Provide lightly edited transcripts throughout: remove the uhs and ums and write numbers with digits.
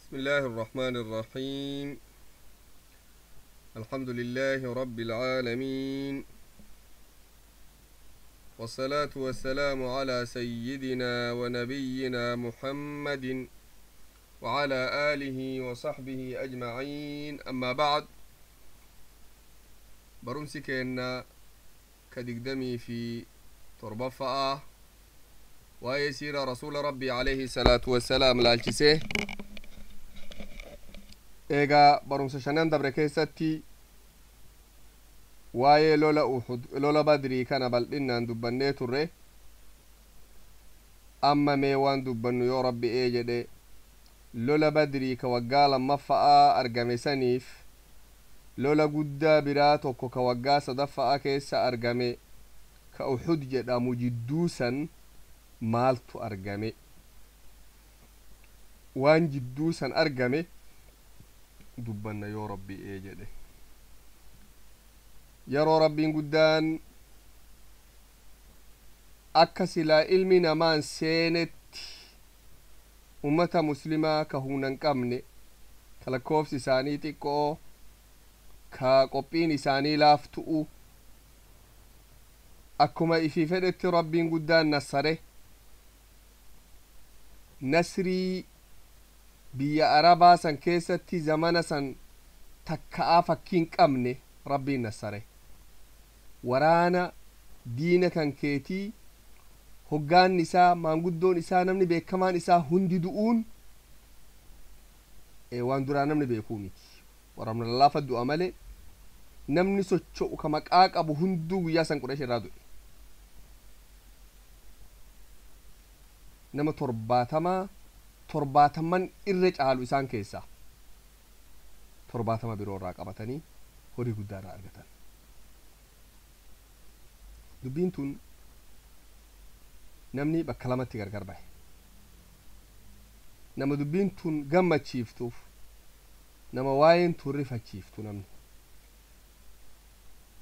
بسم الله الرحمن الرحيم. الحمد لله رب العالمين، والصلاة والسلام على سيدنا ونبينا محمد وعلى آله وصحبه أجمعين، أما بعد. Barumsi keenna ka 27ffaa waa'ee siira rasuula rabbii alayhi salaatu wassalaam laalchisee. Eegaa barumsa shanan dabre keessatti waa'ee lola Uhud, lola Badrii kana bal'innaan dubbannee turre. Amma mee waan dubbannu, yoo Rabbi ee jedhe, lola Badrii ka waggaa lammaffa'aa argame saniif lola guddaa biraa tokko ka waggaa sadaffa'aa keessa argame ka Uhud jedhamu jidduu san maaltu argame, waan jidduu san argame dubbanna, yoo Rabbi ee jedhe. Yeroo Rabbiin guddaan akka silaa ilmi namaan seenetti ummata muslimaa ka humna hin qabne, ka lakkoofsi isaanii xiqqoo, ka qophiin isaanii laaftu'u, akkuma ifii fedhetti Rabbiin guddaan nassare. Nasrii biyya Arabaa san keessatti zamana san takka'aa fakkiin qabne Rabbiin nassare. Waraana diina kan keetii hoggaanni isaa, maanguddoon isaa, namni beekamaan isaa hundi du'uun waan duraa namni beekuu miti. Warra lallaafa du'a malee namni socho'u ka maqaa qabu hunduu guyyaa san Qureesh irraa du'e. Nama 70, 70n irra caalu isaan keessaa 70 biroo irraa qabatanii horii guddaa irraa argatan. Dubbiin tun namni bakka lamatti gargar bahe. Nama dubbiin tun gammachiiftuuf, nama waa'een tun rifachiiftu. Namni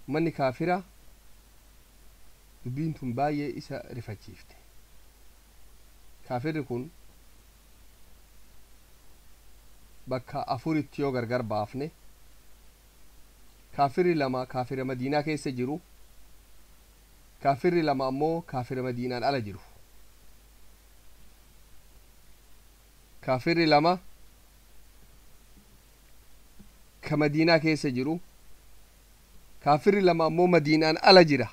manni kaafira dubbiin tun baay'ee isa rifachiifte. Kaafirri kun bakka afuritti yoo gargar baafne, kaafirri lama kaafira Madiinaa keessa jiru, kaafirri lama ammoo kaafira Madiinaan ala jiru. Kaafirri lama ka Madiinaa keessa jiru, kaafirri lama ammoo Madiinaan ala jira.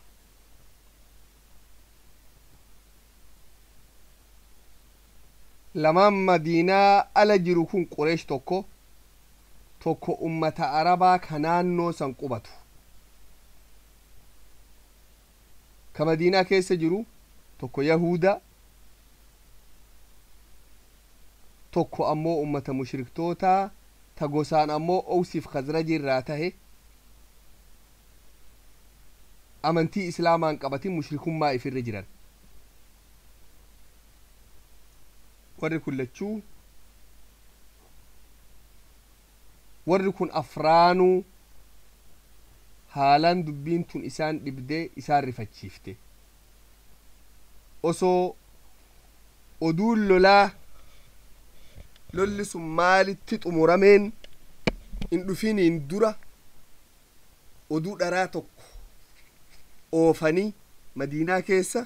Lamaan Madiinaa ala jiru kun Qureesh tokko tokko, ummata Arabaa ka naannoo san qubatu. Ka Madiinaa keessa jiru tokko Yahuda, tokko ammoo ummata mushriktootaa ta gosaan ammoo Owsiif Khazraji irraa tahe, amantii Islaamaan qabatin, mushrikummaa ifirra jiran. Warri kun lachuu, warri kun afraanuu haalaan dubbiin tun isaan dhibdee isaan rifachiifte. Osoo oduun lolaa lolli sun maalitti xumurameen hin dhufiniin dura oduu dharaa tokko oofanii Madiinaa keessa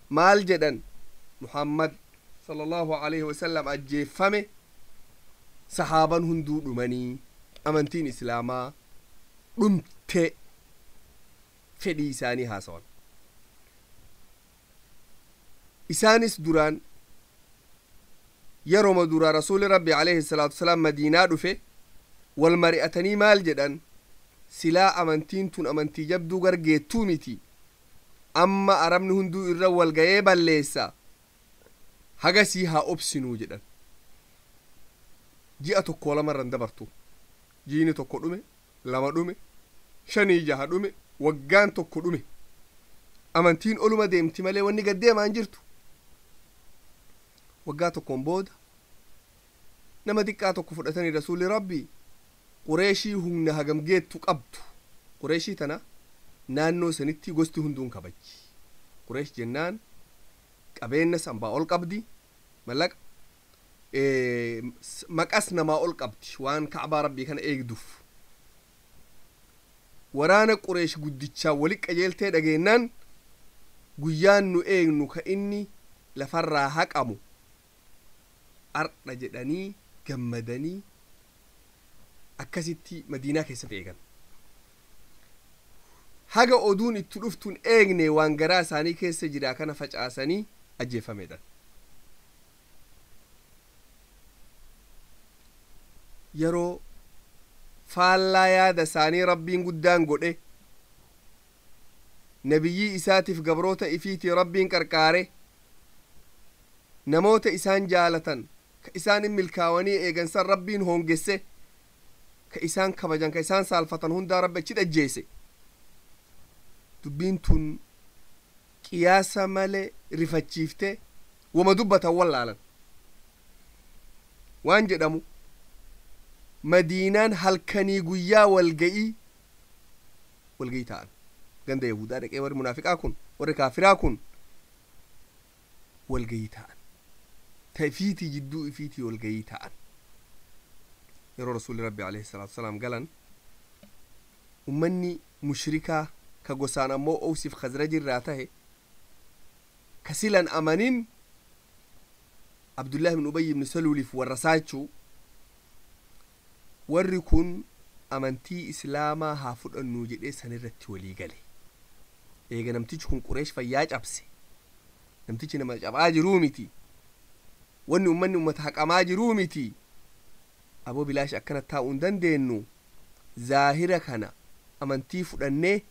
maal jedhan? Muhammad sallallahu alaihi wasallam ajjeeffame, sahaaban hunduu dhumanii, amantiin Islaamaa dhumte fedhii isaanii haasawan. Isaanis duraan yeroma dura rasuuli Rabbi alayhi salaatu wasalaam Madiinaa dhufe wal mari'atanii maal jedhan? Silaa amantiin tun amantii jabduu gargeettuu miti, amma Arabni hunduu irra wal gayee balleessa, hagasii haa obsinuu jedhan. Ji'a tokko lamarran dabartu, jiini tokko dhume, lama dhume, shanii jaha dhume, waggaan tokko dhume. Amantiin oluma deemti malee wanni gad deemaa hin jirtu. Waggaa tokkoon booda nama xiqqaa tokko fudhatanii rasuulli Rabbii Qureeshii humna hagam geettu qabdu. Qureeshii tana naannoo sanitti gosti hunduun kabajji. Qureesh jennaan qabeenya sanbaa ol qabdi, mallaqa. Maqas namaa ol qabdi waan Kacbaa Rabbii kana eegduuf. Waraana Qureesh guddichaa wali qajeeltee dhageennaan, guyyaan nu eegnu ka inni lafarraa haqamu ardha jedhanii gammadanii akkasitti Madiinaa keessatti eegan. Haga oduun itti dhuftuun eegne, waan garaa isaanii keessa jira kana facaasanii ajjeefamedha. Yeroo faallaa yaada isaanii Rabbiin guddaan godhe, nabiyyii isaatiif gabroota ifiitii Rabbiin qarqaare, namoota isaan jaalatan ka isaan in milkaawanii eegansan Rabbiin hoongesse, ka isaan kabajan, ka isaan saalfatan hundaa Rabbi achi dhajjeese. Dubbiin tun qiyaasa male rifachiifte, wama dubbatan wallaalan. Waan jedhamu, Madiinaan halkanii guyyaa walga'ii ta'an. Ganda Yahudaa dhaqee warri munaafiqaa kun, warri kaafiraa kun walga'ii ta'an, ta ifiitii jidduu ifiitii walga'ii ta'an. Yeroo Rasuulli Rabbi alayhi salaatu wasalaam galan, ummanni mushrikaa ka gosaan ammoo Owsiif Khazraj irraa tahe, ka silan amanin Abdullahi ibn Ubayy ibn Saluuliif warra saachuu, warri kun amantii Islaamaa haa fudhannuu jedhee san irratti walii gale. Eega namtichi kun Qureesh fayyaa cabse, namtichi nama cabaa jiruu miti, wanni ummanni ummata haqamaa jiruu miti, aboo bilaash akkana taa'uu hin dandeenyu, zaahira kana amantii fudhannee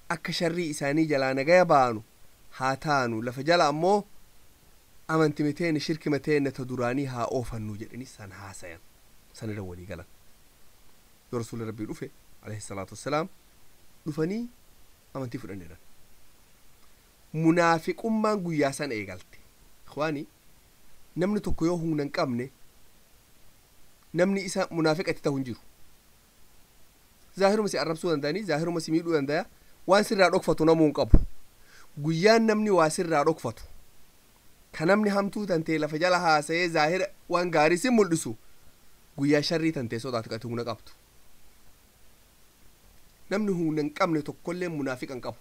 akka sharrii isaanii jalaa nagaya baanu haa taanu, lafa jala ammoo amanti mateenne, shirki mateenne ta duraanii haa oofannu jedhanii san haasayan, sanirra walii galan. Yoo Rasuulli Rabbii dhufe alayhi salaatu wassalaam, dhufanii amantii fudhanneedhan. Munaafiqummaan guyyaa san eegalte. Ikhwaani, namni tokko yoo humna hin qabne, namni isa munaafiqa itti ta'u hin jiru. Zaahiruma si arrabsuu danda'anii, zaahiruma si miidhuu dandaya, waan sirraa dhokfatu namuu hin qabu. Guyyaan namni waa sirraa dhokfatu, ka namni hamtuu tantee lafa jala haasa'ee zaahira waan gaarii si mul'isu, guyyaa sharrii tantee sodaatu qati humna qabdu. Namni humna hin qabne tokkollee munaafiqa hin qabu.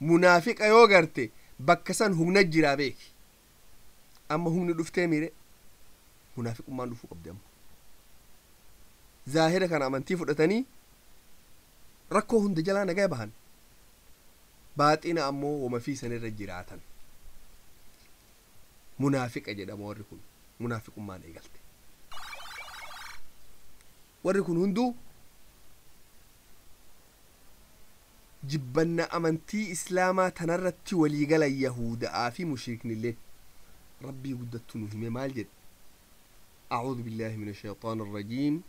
Munaafiqa yoo garte, bakka san humna jiraa beeki. Amma humni dhuftee mire, munaafiqummaan dhufuu qabdi. Amma zaahira kana amantii fudhatanii rakkoo hunda jalaa nagaa bahan, baaxina ammoo wama fi sanirra jiraatan. Munaafiqa jedhama warri kun. Munaafiqummaan eegalte. Warri kun hunduu jibbanna amantii Islaamaa tanarratti walii galan, Yahuda'aa fi mushriknillee. Rabbii guddattu nu hime. Maal jedhe? أعوذ بالله من الشيطان الرجيم.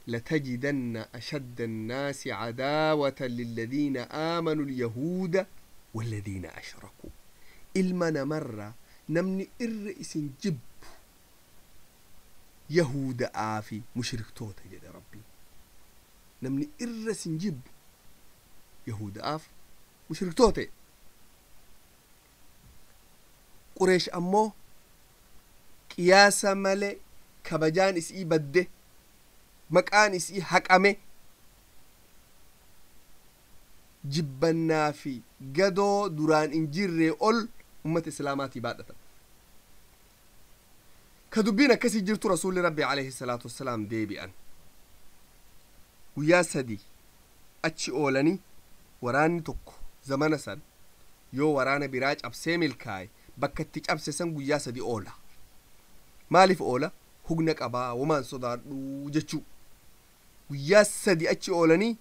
لتجدن أشد الناس عداوة للذين آمنوا اليهود والذين أشركوا. Ilma namarra namni irra isin jibbu Yahuda'aa fi mushriktoota jedhe Rabbiin. Namni irra isin jibbu Yahuda'aaf mushriktoota. Qureesh ammoo qiyaasa malee kabajaan isii badde, maqaan isii haqame, jibbannaa fi gadoo duraan hin jirree ol ummata Islaamaatii baadhatan. Ka dubbiin akkasii jirtu, Rasuulli Rabbi alayhi salaatu wassalaam deebi'an. Guyyaa 3 achi oolanii, waraanni tokko zamana san yoo waraana biraa cabsee milkaa'e, bakka itti cabse san guyyaa 3 oola. Maaliif oola? Hugna qabaa, womaan sodaadhuu jechuu. Guyyaa 3 achi oolanii,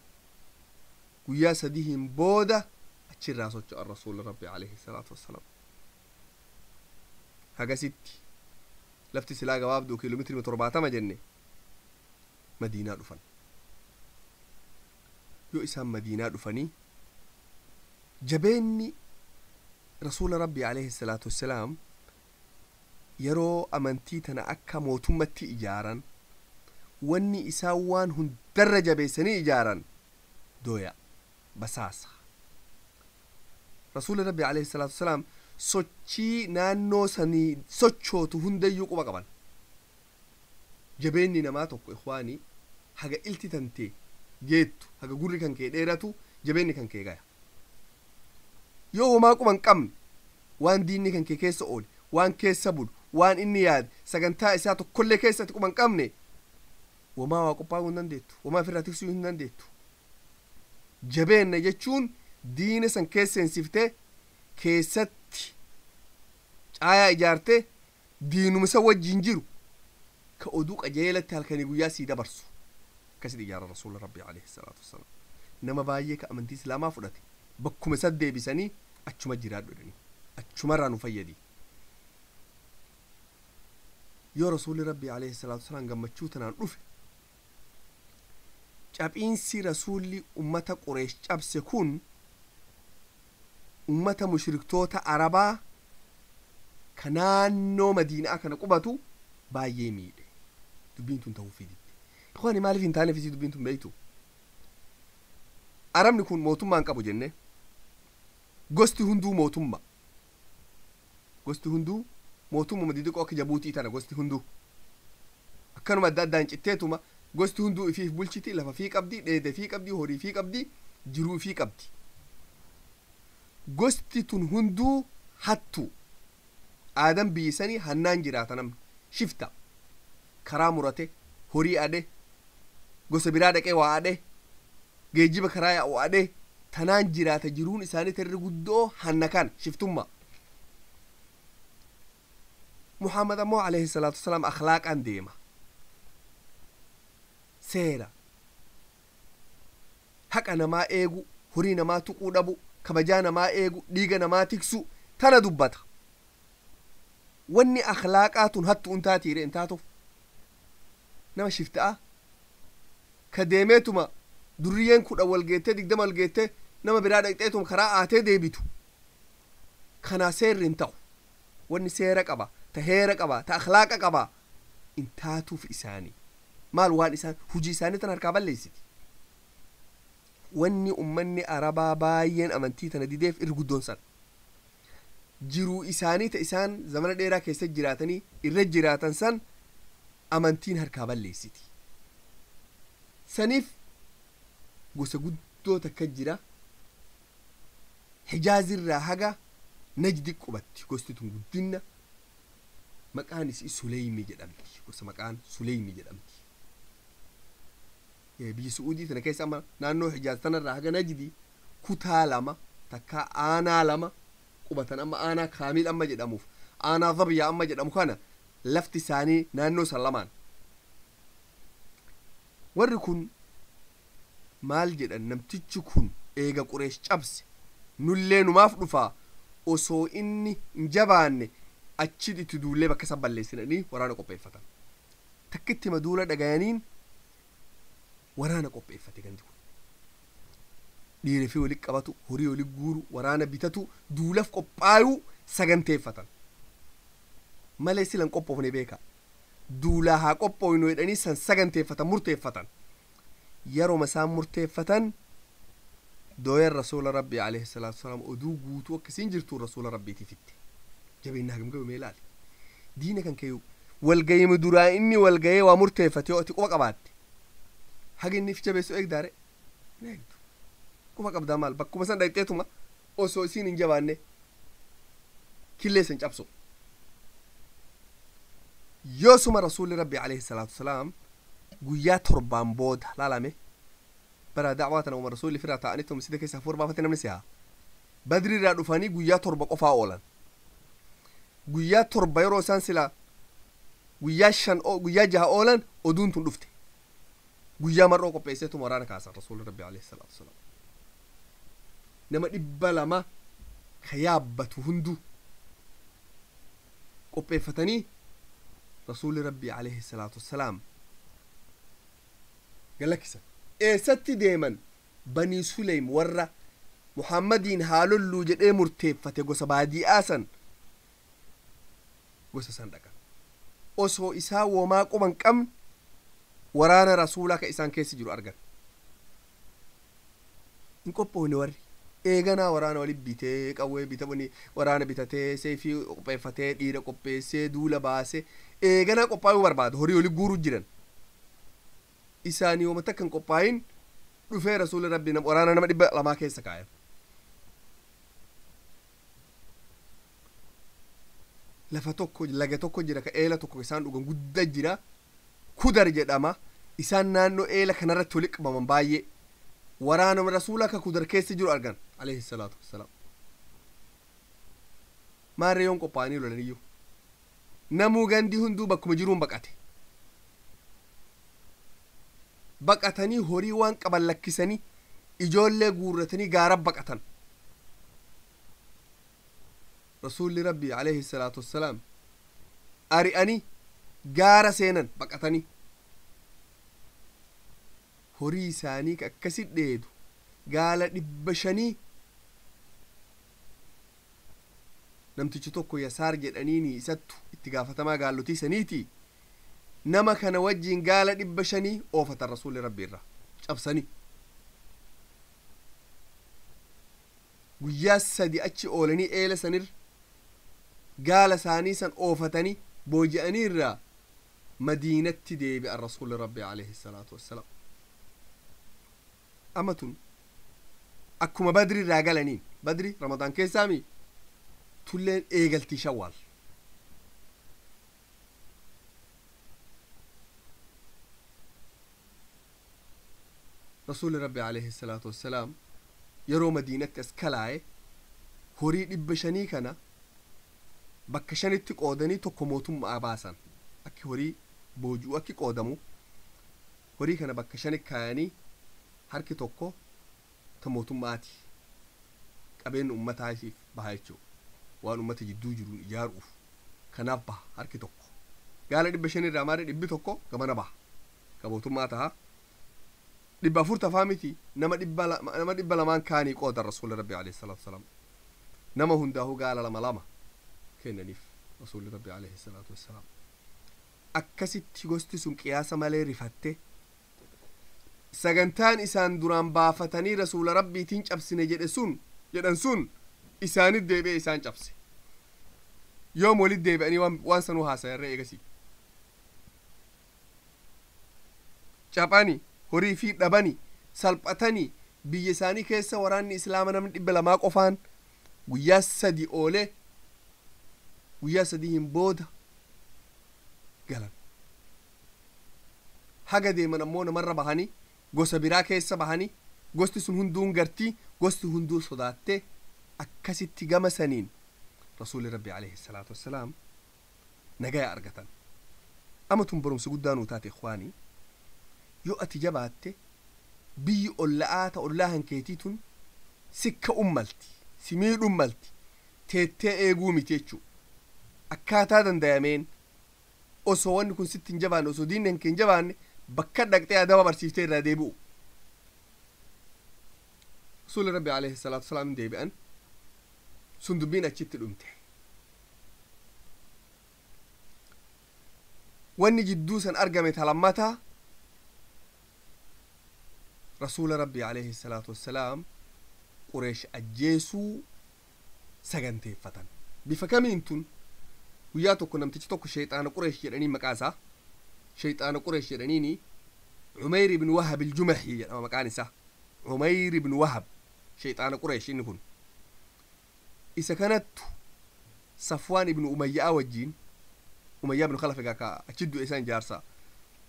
guyyaa 3 hin booda achirraa socho'an Rasuula Rabbi alayhi salaatu wassalaam. Hagasitti lafti silaa gabaabduu kiiloomeetirii 70 jenne, Madiinaa dhufan. Yoo isaan Madiinaa dhufanii, jabeenni Rasuula Rabbi alayhi salaatu wassalaam yeroo amantii tana akka mootummatti ijaaran, wanni isaan waan hundarra jabeessanii ijaaran dooya basaasa. Rasuuli Rabbi alayhi salaatu wassalaam Sochii naannoo sanii sochootu hundayyuu quba qaban. Jabeenni namaa tokko, ikhwaanii, haga ilti tantee geettu, haga gurri kan kee dheeratu, jabeenni kan kee gaya. Yoo homaa quba hin qabne, waan diinni kan kee keessa oole, waan keessa bulu, waan inni yaade, sagantaa isaa tokkollee keessatti quba hin qabne, womaa waa qophaa'uu hin dandeettu, womaa ofirraa tiksuu hin dandeettu. Jabeenna jechuun diina san keessa seensiftee, keessatti caayaa ijaartee, diinuma isa wajjin jiru ka oduu qajeelatti halkanii guyyaa sii dabarsu akkasitti ijaara. Rasuula Rabbii alayhi salaatu wassalaam nama baay'ee ka amantii Islaamaa fudhate bakkuma isa deebisanii achuma jiraadhu jedhanii achumarraa nu fayyadi. Yoo Rasuulli Rabbii alayhi salaatu wassalaam gammachuu tanaan dhufe, caphiinsi Rasuulli ummata Qureesh cabse kun ummata mushriktoota Arabaa ka naannoo Madiinaa kana qubatu baay'ee miidhe. Dubbiin tun ta'uu fididde, ikhwaani. Maaliif hin taaneef isii dubbiin tun? Beeytu, Arabni kun mootummaa hin qabu jenne. Gosti hunduu mootumma, gosti hunduu mootummuma didiqoo akka Jabuutii tana. Gosti hunduu akkanuma adda addaan citteetuma gosti hunduu ifiif bulchiti. Lafa fii qabdi, dheede fii qabdi, horii fii qabdi, jiruu fii qabdi. Gosti tun hunduu hattu. Aadan biyyisanii hannaan jiraata. Namni shifta karaa murate, horii adhe, gosa biraa dhaqee waa adhe, geejjiba karaa yaa'u adhe, tanaan jiraata. Jiruun isaanii tarri guddoo hanna kana, shiftummaa. Muhammad ammoo alayhi salaatu wasalaam akhlaaqaan deema, seera haqa namaa eegu, horii namaa tuquu dhabu, kabajaa namaa eegu, dhiiga namaa tiksu tana dubbata. Wanni akhlaaqaa tun hattu un taatiire in taatuuf. Nama shifta'a ka deemeetuma durriyyeen 10 wal geettee, 20 wal geettee, nama biraa dhaqxeetuma karaa aatee deebitu kanaa seerri hin ta'u. Wanni seera qaba, ta heera qaba, ta akhlaaqa qaba in taatuuf isaanii. Maal waan isaan hujii isaanii tan harkaa balleessiti. Wanni ummanni Arabaa baay'een amantii tana dideef irri guddoon san jiruu isaanii ta isaan zamana dheeraa keessa jiraatanii irra jiraatan san amantiin harkaa balleessiti. Saniif gosa guddoo takka jira, Hijaazirraa haga Najdi qubatti. Gosti tun guddinna, maqaan isii Suleymi jedhamti. Gosa maqaan Suleymi jedhamti. Biyya Su'uudii tana keessa amma naannoo Hijaaz tanarraa haga Najdi kutaa lama takka aanaa lama qubatan. Amma aanaa Kaamil amma jedhamuuf aanaa Zabyaa amma jedhamu kana lafti isaanii naannoo san lamaan. Warri kun maal jedhan? Namtichi kun eega Qureesh cabse nullee numaaf dhufaa, osoo inni hin jabaanne achi itti duullee bakka san balleessinanii waraana qopheeffatan. Takkitti duula dhagayaniin waraana qopheeffate. Gandi kun dhiira fi walitti qabatu, horii walitti guuru, waraana bitatu, duulaf qophaayuu saganteeffatan malee silan qophoofne. Beeka, duulaa haa qophooynu jedhanii san saganteeffatan, murteeffatan. Yeroma isaan murteeffatan dooyan Rasuula Rabbii alayhi salaatu wasalaam oduu guutuu akkasiin jirtu Rasuula Rabbiitiif itti jabeenya hagam gabe ilaali. Diina kan kee walgayima duraa inni walgayee waa murteeffate yoo ati quba qabaatte, haga inni if jabeessu eegdaare hin eegdu. Quba qabdaa, maal bakkuma san dhaqxeetuma osoo isiin hin jabaanne killee san cabsu. Yoosuma Rasuulli Rabbi alayhi salaatu wasalaam guyyaa 7n booda laalame bara dacwaa tana uma Rasuulli firaa ta'anitti masjida keessa hafuura baafate. Namni sihaa Badri irraa dhufanii guyyaa 7 qofaa oolan. Guyyaa 7 yeroo isaan sila guyyaa 5, guyyaa 6 oolan oduun tun dhufte. Guyyaa mar'oo qopheesseetuma waraana kaasan Rasuulli Rabbi alayhi salaatu wasalaam. Nama 200 ka yaabbatu hunduu qopheeffatanii Rasuulli Rabbi alayhi salaatu wasalaam galakkisan. Eessatti deeman? Banii Suleym, warra Muhammadiin haa lolluu jedhee murteeffate, gosa baadi'aa san, gosa san dhaqan. Osoo isaa womaa quban qabne waraana Rasuulaa ka isaan keessa jiru argan. Hin qophoofne warri. Eeganaa waraana wali bitee, qawwee bitamani, waraana bitatee, seefii qopheeffatee, dhiira qopheessee, duula baasee, eeganaa qophaa'uu barbaada. Horii oli guuruu jiran isaanii yooma takka hin qophaa'in dhufee Rasuulli Rabbii waraana nama 200 keessa kaayan. Lafa tokko, laga tokko jira, ka eela tokko isaan dhugan guddaa jira, Kudar jedhama. Isaan naannoo eela kanarratti wali qabaman. Baay'ee waraanuma Rasuula ka Kudar keessa jiru argan alayhi salaatu wassalaam. Maarree yoon qophaa'anii lolaniyyuu, namuu gandi hunduu bakkuma jiruun baqate. Baqatanii horii waan qaban lakkisanii, ijoollee guurratanii gaara baqatan. Rasuulli Rabbii alayhi salaatu wassalaam ari'anii gaara seenan. Baqatanii horii isaanii ka akkasi dheedu gaala 500, namtichi tokko Yasaar jedhaniini isattu itti gaafatamaa gaalotii saniiti. Nama kana wajjiin gaala 500 oofatan Rasuulli Rabbi irraa cabsanii. Guyyaa 3 achi oolanii, eela sanir gaala isaanii san oofatanii booji'anii irraa Madiinatti deebi'an Rasuulli Rabbi alayhi salaatu wassalaam. Amma tun akkuma Badri irraa galaniin, Badri Ramadaan keessaami, tulleen eegaltii Shawwaal. Rasuulli Rabbi alayhi salaatu wassalaam yeroo Madiinatti as kalaaye, horii 500 kana bakka shanitti qoodanii tokko mootummaa baasan. Akki horii booji'u akki qoodamu, horii kana bakka shanitti kaayanii, harki tokko ta mootummaati, qabeenya ummataatiif baha jechuu, waan ummata jidduu jiruun ijaaruuf kanaaf baha. Harki tokko gaala 500 irraa maali, 100 gamana baha, ka mootummaa taha. 400 tafaa miti, nama 200n kaanii qoodan. Rasuulli Rabbi alayhi salaatu wasalaam nama hundaahuu gaala lama lama kennaniif. Rasuulli Rabbi alayhi salaatu wassalaam akkasitti gosti sun qiyaasa malee rifatte. Sagantaan isaan duraan baafatanii Rasuula Rabbiitiin cabsine jedhe sun jedhan sun isaanit deebi'e, isaan cabse. Yoom walit deebi'anii waan sanuu haasayarra eegasii caphani, horii fi dhabani, salphatani. Biyya isaanii keessa waraanni Islaama namni 200 qofaan guyyaa 3 oolee, guyyaa 3 hin booda galan. Haga deeman ammoo namarra bahanii, gosa biraa keessa bahanii, gosti sun hunduun gartii, gosti hunduu sodaattee akkasitti gama saniin Rasuulli Rabbi alayhi salaatu wassalaam nagaya argatan. Ama tun barumsa guddaa nuu taate, ikhwaanii. Yoo ati jabaatte, biyyi olla'aa ta ollaa hankeetii tun sikka ummalti, si miidhun malti, teettee eeguu miti jechuu. Akkaataa dandayameen, osoo wanni kun sitti hin jabaanne, osoo diinni hankee hin jabaanne, bakka dhaqxee adaba barsiiftee irraa deebi'u. Rasuulli Rabbi alayhi salaatu wasalaam deebi'an. Sun dubbiin achitti dhumte. Wanni jidduu san argame talammataa, Rasuula Rabbi alayhi salaatu wassalaam Qureesh ajjeesuu saganteeffatan. Bifa kamiin tun? Guyyaa tokko namtichi tokko, Shayxaana Qureesh jedhanii, maqaa isaa Shayxaana Qureesh jedhaniini, Cumeyr ibn Wahab Iljumaxii jedhama maqaan isaa, Cumeyr ibn Wahab, Shayxaana Qureesh. Inni kun isa kanattu Safwaan ibnu Umayya'a wajjiin, Umayyaa ibnu Khalaf egaa ka achi du'e isan, jaarsa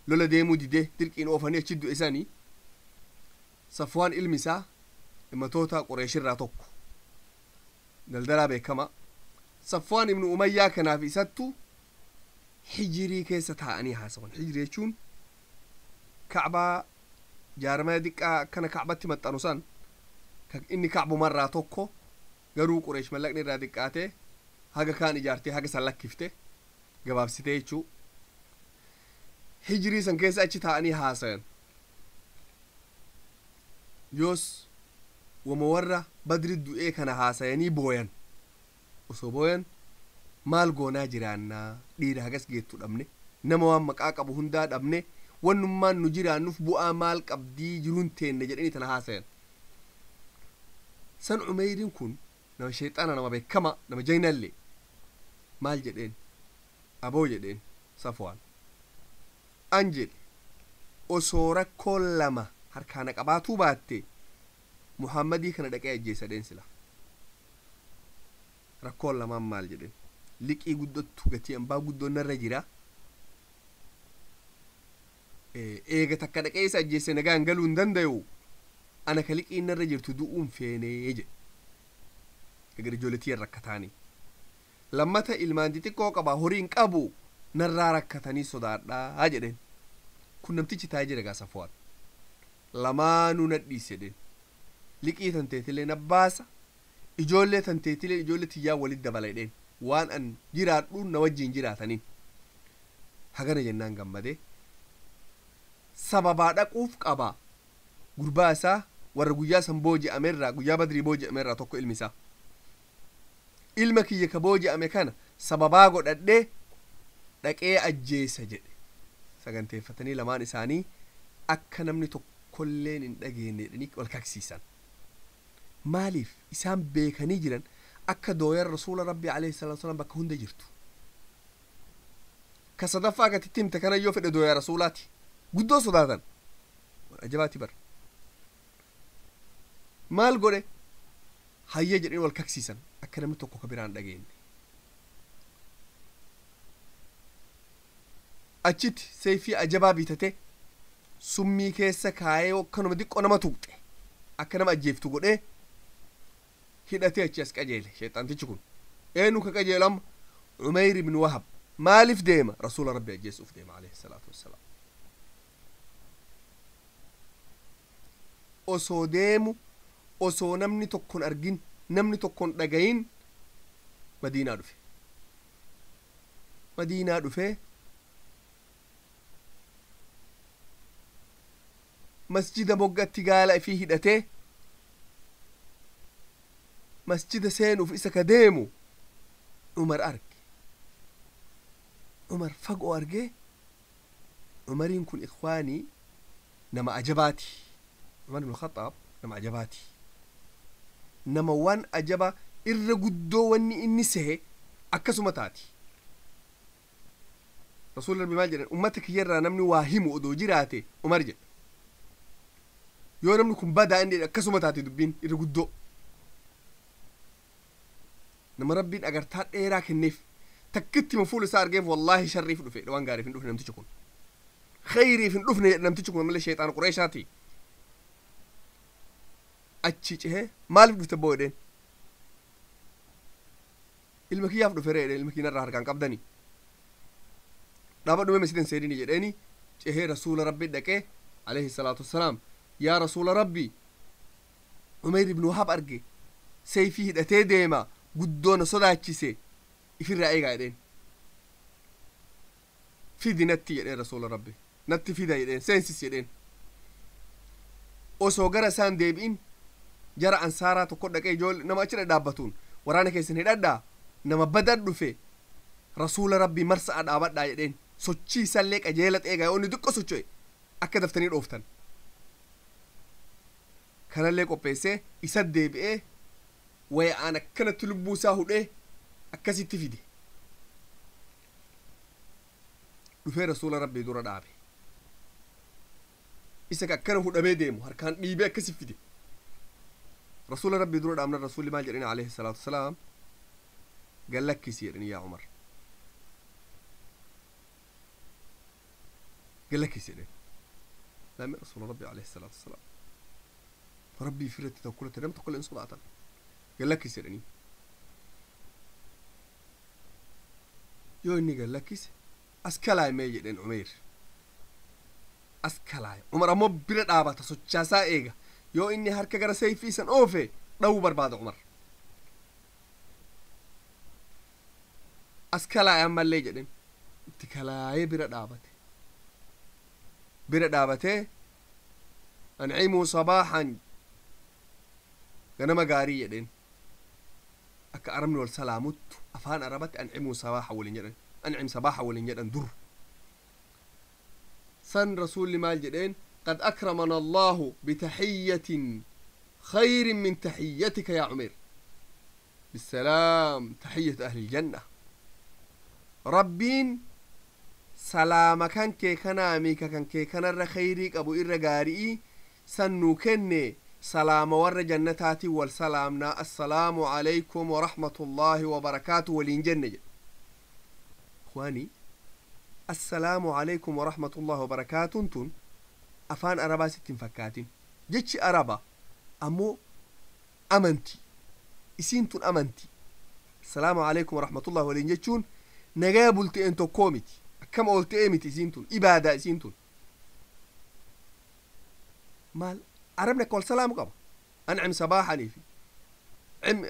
lola deemuu didee dirqiin oofanii achi du'e isanii, Safwaan ilmi isaa himmatoota Qureeshirraa tokko, daldalaa beekama. Safwaan ibnu Umayyaa kanaaf isattu Hijirii keessa taa'anii haasawan. Hijirii jechuun Kacbaa jaarmaya diqqaa akkana Kacbatti maxxanu san, inni Kacbumarraa tokko. Garuu Qureesh mallaqni irraa diqqaatee haga kaan ijaartee haga san lakkifte, gabaabsitee jechuu. Hijirii san keessa achi taa'anii haasayan. Yoos wama warra Badri du'ee kana haasayanii booyan. Osoo booyan, maal goonaa jiraannaa, dhiira hagas geettu dhabne, nama waan maqaa qabu hundaa dhabne, wannummaan nu jiraannuuf bu'aa maal qabdii jiruun teenne jedhanii tana haasayan. San Umeyriin kun nama sheexaana, nama beekama, nama jaynallee. Maal jedheen? Aboo, jedheen Safwaan, an jedhe osoo rakkoo lama harkaana qabaatuu baatte Muhammadii kana dhaqee ajjeesa dheen. Sila rakkoon lamaan maal jedheen? Liqii guddottu gatii ambaa guddoon narra jira. Eega takka dhaqee isa ajjeesse nagaan galuu hin dandayu. Ana ka liqiin narra jirtu du'uun feenee jedhe. Egar ijoolletii rakkataanii lammata ilmaan xixiqqoo qaba, horii hin qabu, narraa rakkatanii sodaadhaa jedheen. Kun namtichi taa'ee jira gaa. Safwaan lamaanuu nadhiis jedheen. Liqii tanteetilee nabbaasa, ijoollee tanteetilee ijoollee tiyyaa walit dabala jedheen. Waan an jiraadhuun na wajjiin jiraataniin hagana jennaan gammadee sababaa dhaquuf qaba. Gurbaa isaa warra guyyaa san booji'amerraa, guyyaa Badrii booji'amerraa tokko ilmi isaa, ilma kiyya ka booji'ame kana sababaa godhadhee dhaqee ajjeesa jedhe. Saganteeffatanii lamaan isaanii akka namni tokkolleen hin dhageenye jedhanii wal kaksiisan. Maaliif? Isaan beekanii jiran akka dooyan Rasuula Rabbii alayhi salaatu wasalaam bakka hunda jirtu. Ka sadaffaa gatitti himte kana yoo fedhe dooyaa Rasuulaati guddoo sodaatan. Ajabaati bar. Maal godhe? Hayya jedhanii wal kaksiisan akka namni tokko ka biraan dhageenye. Achitti seefii ajabaa bitate, summii keessa kaayee, akkanuma xiqqoo nama tuqxe akka nama ajjeeftu godhee hidhatee achi as qajeele. Sheexaantichi kun eenyu ka qajeelu amma? Umeyr ibn Wahab. Maaliif deema? Rasuula Rabbi ajjeesuuf deema alayhi salaatu wassalaam. Osoo deemu, osoo namni tokkon argin, namni tokkon dhagayin, Madiinaa dhufe. Madiinaa dhufee masjida moggatti gaala ifii hidhatee masjida seenuuf isa ka deemu Umar arge. Umar fagoo argee. Umariin kun, ikwaanii, nama ajabaati. Umar ibn Khaxaab nama ajabaati, nama waan ajaba irra guddoo wanni inni sehe akkasuma taati. Rasuulli Rabbi maal jedhan? Ummata kiyyarraa namni waa himu odoo jiraate Umar jedha. Yoo namni kun badaa inni akkasuma taate dubbiin irra guddoo. Nama Rabbiin agartaa dheeraa kenneef, takkitti fuula isaa argeef wallaahi sharriif dhufe, waan gaariif hin dhufne namtichi kun, khayriif hin dhufne namtichi kun malee, sheexaana Qureeshaati. Achi cehee, maaliif dhufte boo jedheen. Ilma kiyyaaf dhufe ree jedheen. Ilma kiyyarraa harkaan qabdani dhaaba dhume masidan seenini jedheeni. Cehee Rasuula Rabbi dhaqee alayhi salaatu wassalaam, yaa Rasuula Rabbi, Umeyr ibn Wahab arge, seeyfii hidhatee deema, guddoo na sodaachise, ifirraa eegaa jedheen. Fidi natti jedheen. Rasuula Rabbi natti fida jedheen, seensis jedheen. Osoo gara isaan deebi'in jara Ansaaraa tokko dhaqee ijoollee nama achirra dhaabbatuun, waraana keessan hidhadhaa, nama badan dhufe, Rasuula Rabbii marsa'a dhaabadhaa jedheen. Sochii isaallee qajeela xeegaa, yoo inni xiqqo socho'e akka daftanii dhooftan. Kanallee qopheessee isa deebi'ee waya'aan akkanatti lubbuu isaa hudhee akkasitti fide. Dhufee Rasuula Rabbii dura dhaabe. Isa akkana hudhamee deemu harkaan dhiibee akkasi fide. Rasuula Rabbii dura dhaabna. Rasuulli maal jedhani alayhi salaatu wasalaam? Gallakkisi jedhani. Yaa Umar, gallakkisi jedhen. Laami Rasuula Rabbii alayhi salaatu wasalaam Rabbii firratti tokkolette nama tokkollee hin sodaatan. Gallakkisi jedhanii. Yoo inni gallakkise, as kalaayimee jedheen. Umeyr as kalaaye. Umar ammoo bira dhaabata, sochaasaa eega. Yoo inni harka gara seeyfii san oofe dhawuu barbaada. Umar as kalaaye ammallee jedheen. Itti kalaayee bira dhaabate. Bira dhaabatee, ancimuu sabaaxan, ganama gaarii jedheen. Akka Arabni wal salaamuttu afaan Arabatti ancimuu sabaaxa waliin jedhan, ancim sabaaxa waliin jedhan dur san. Rasuulli maal jedheen? Qad akramana Allahu bitaxiyyatin خير من تحيتك يا عمير بالسلام تحية أهل الجنة. ربين سلام كان كي كان ميكا كان كي كان الرخيريك أبو إرقارئي سنو كني سلام ور جنتاتي والسلامنا السلام عليكم ورحمة الله وبركاته ولين. إخواني السلام عليكم ورحمة الله وبركاته تون أفان أربا ستين فكاتين جتش أربا أمو أمنتي إسين تون أمنتي السلام عليكم ورحمة الله ولين جتشون نجابلتي انتو كومتي كم قلت إيمتي إسين تون إبادة إسين تون مال عربنا كل سلام قبل أنعم صباحا في عم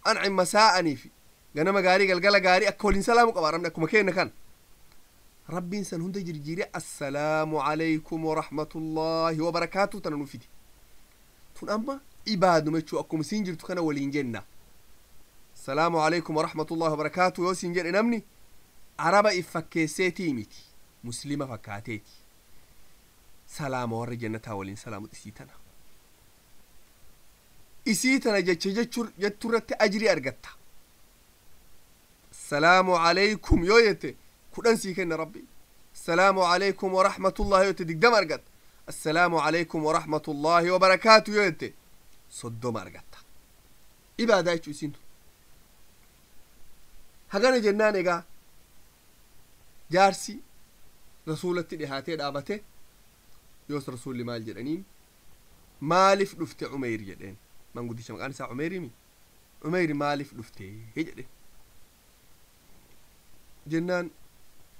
أنعم مساء في غنما غاري قلقلا غاري أكولين سلام قبل عربنا كم كينا كان ربي إنسان هند جرجيري السلام عليكم ورحمة الله وبركاته تنو فيدي تون أما إبادة متشو أكم سينجر تكنا ولين جنة السلام عليكم ورحمة الله وبركاته يو سينجر إنمني عربة إفكيسيتي ميتي مسلمة فكاتيتي سلام ور جنتها ولين سلام إسيتنا إسيتنا جتش جترت أجري أرجتها السلام عليكم يويتي كلن سيكن ربي السلام عليكم ورحمة الله يوتي دقدم أرجت السلام عليكم ورحمة الله وبركاته يوتي صدوم أرجت إبادة يسينتو هجانا جنان جارسي رسولتي لهاتي دابته يوس رسول مال جدنين مالف دفت عمير جدين ما نقولش مكان سا عميري مي عمير مالف دفته جدين جنان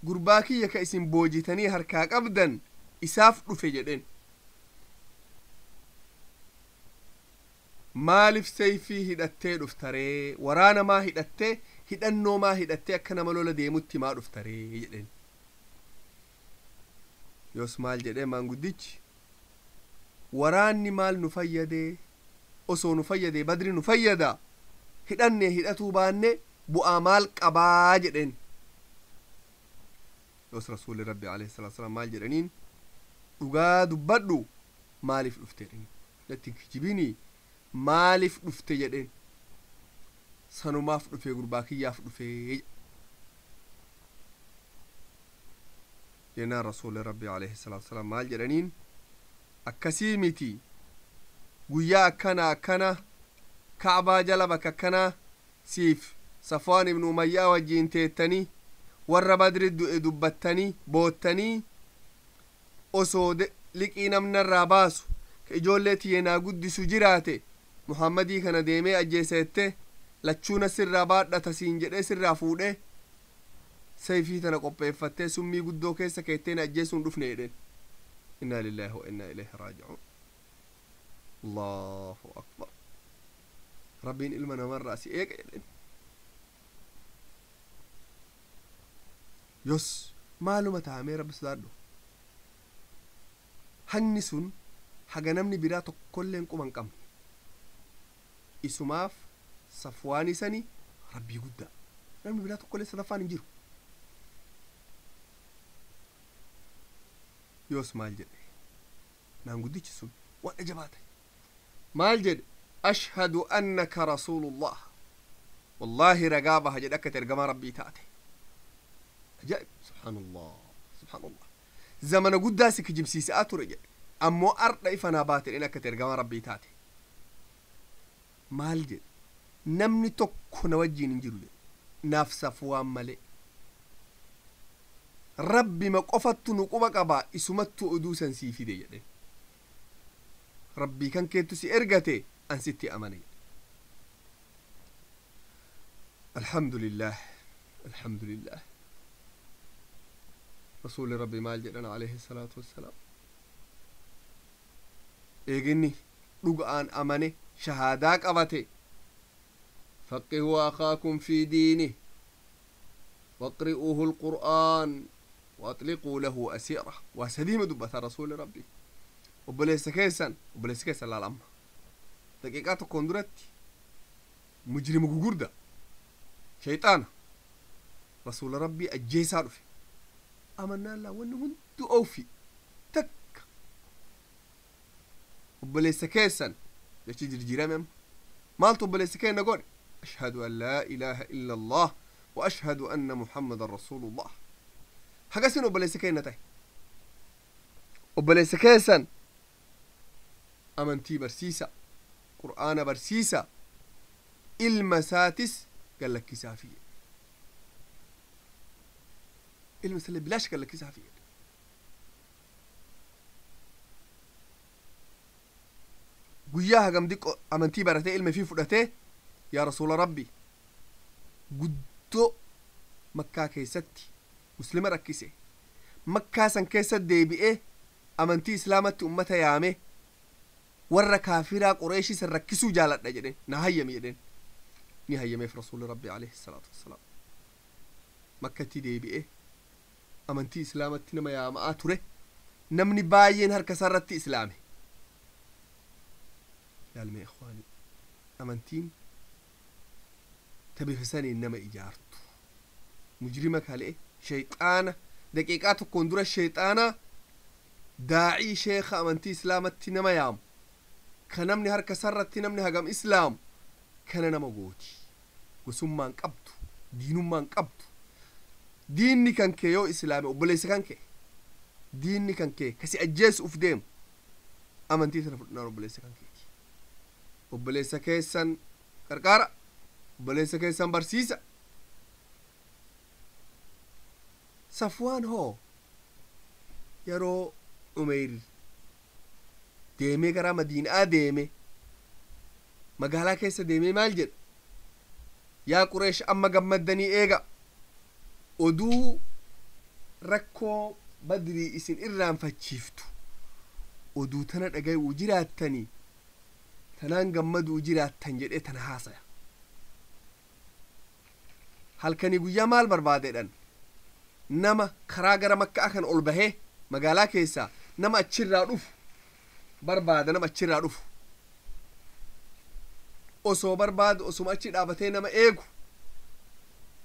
قرباكي يا اسم بوجيتني هركاك ابدا اساف دفه جدين مالف سيفي هدتي دفتري ورانا ما هدتي هدنو ما هدتي اكنا ملولا ديمتي ما دفتري جدين yoos maal jedhee maanguddichi waraanni maal nu fayyadee osoo nu fayyadee badri nu fayyada hidhanne hidhatuu baanne bu'aa maal qabaa jedheen. Yoos rasuulli rabbi alayhi salaatu wasalaam maal jedhaniin dhugaa dubbadhu maaliif dhufte jedhaniin natti kijibinii maaliif dhufte jedheen sanumaaf dhufee gurbaa kiyyaaf dhufee jennaan rasuulli rabbi alayhi salaatu wasalaam maal jedhaniin akkasii miti guyyaa akkana akkana ka'baa jala bakka akkanaa siif Safwaan ibnu Umayyaa wajjiin teettanii warra badri du'e dubbattanii boottanii osoo liqii namnarraa baasu ka ijoollee tiyyeenaa guddisu jiraate Muhammadii kana deemee ajjeeseette lachuuna sirraa baadhata siin jedhee sirraa fuudhee sayfii tana qopheeffattee summii guddoo keessa keetteen ajjeesuun dhufne jedheen. Innaa lillaahi wa innaa ilayhi raaji'uun. Allahu akbar. Rabbiin ilma namarraa si eega jedheen. Yos maaluma taamee rabbi sodaadhu. Hagni sun haga namni biraa tokkolleen quba hin qabne. Isumaaf safwaanii sani rabbii guddaa. Namni biraa tokkollee sadaffaan hin jiru. Yoos maal jedhe maanguddichi sun waan ajabaa ta'e maal jedhe ashhadu annaka rasuulullah wallaahi ragaa baha jedhe akka ergamaa rabbii taate. Ajaa'ib subhaanallah subhaanallah zamana guddaa si kijibsiisaa ture jedhe ammoo ardha ifanaa baate jedheen akka ergamaa rabbii taate. Maal jedhe namni tokko na wajjiin hin jiru jedhe naaf safwaan malee rabbi ma qofattu nu quba qaba isumattu oduu san sii fide jedhe rabbii kan keettu si ergate an sitti amane jedhe. Alhamdulillah alhamdulillah. Rasuulli rabbi maal jedhan alayhi salaatu wassalaam eeginni dhuga'aan amane shahaadaa qabate faqihuu akhaakum fi diinih waqri'uuhu alqur'aan وأطلقوا له أسيرة وسليم دبة رسول ربي وبليس كيسا وبليس كيسا لا الأمر دقيقات كوندرت مجرم غوغوردا شيطان رسول ربي أجيسا رفي أمنا الله وأنه أوفي تك وبليس كيسا Jechi jirjiirame amma. Maaltu obboleessa keenna godhe? Ashhadu an laa ilaaha illa allah wa ashhadu anna muhammadan rasuulullah. Hagasin obboleessa keenna ta'e. Obboleessa keessan amantii barsiisa, qur'aana barsiisa, ilma isaatis gallakkisaafi jedhe. Ilma isallee bilaash gallakkisaafi jedhe. Guyyaa hagam diqqo amantii baratee ilma ifii fudhatee, yaa rasuula rabbi, guddoo Makkaa keessatti muslima rakkise, Makkaa san keessa deebi'ee amantii islaamatti ummata yaame, warra kaafiraa Qureeshii san rakkisuu jaaladha jedheen, na hayyami jedheen. Ni hayyameef rasuulli rabbi alayhi salaatu wassalaam. Makkatti deebi'ee amantii islaamatti nama yaama'aa ture. Namni baay'een harka isaa irratti islaame. Laalmee ikhwaanii, amantiin ta bifa saniin nama ijaartu. Mujrima kalee shayxaana daqiiqaa tokkoon dura shayxaana daa'ii sheeka amantii islaamatti nama yaamu, ka namni harka isarratti namni hagam islaamu kana nama gooti. Gosummaan qabdu, diinummaan qabdu. Diinni kan kee yoo islaame obboleessa kan kee, diinni kan kee kasi ajjeesu uf deemu amantii tana fudhannaan obboleessa kan keeti. Obboleessa keessan qarqaara, obboleessa keessan barsiisa. Safwaan hoo yeroo Umeyr deemee gara Madiinaa deeme, magaalaa keessa deemee maal jedha? Yaa Qureesh, amma gammaddanii eega, oduu rakkoo Badrii isin irraanfachiiftu oduu tana dhagayuu jiraattanii, tanaan gammaduu jiraattan jedhee tana haasaya. Halkanii guyyaa maal barbaadeedhan? Nama karaa gara Makkaa kan ol bahee magaalaa keessaa nama achirraa dhufu barbaada. Nama achirraa dhufu osoo barbaadu, osuma achi dhaabatee nama eegu,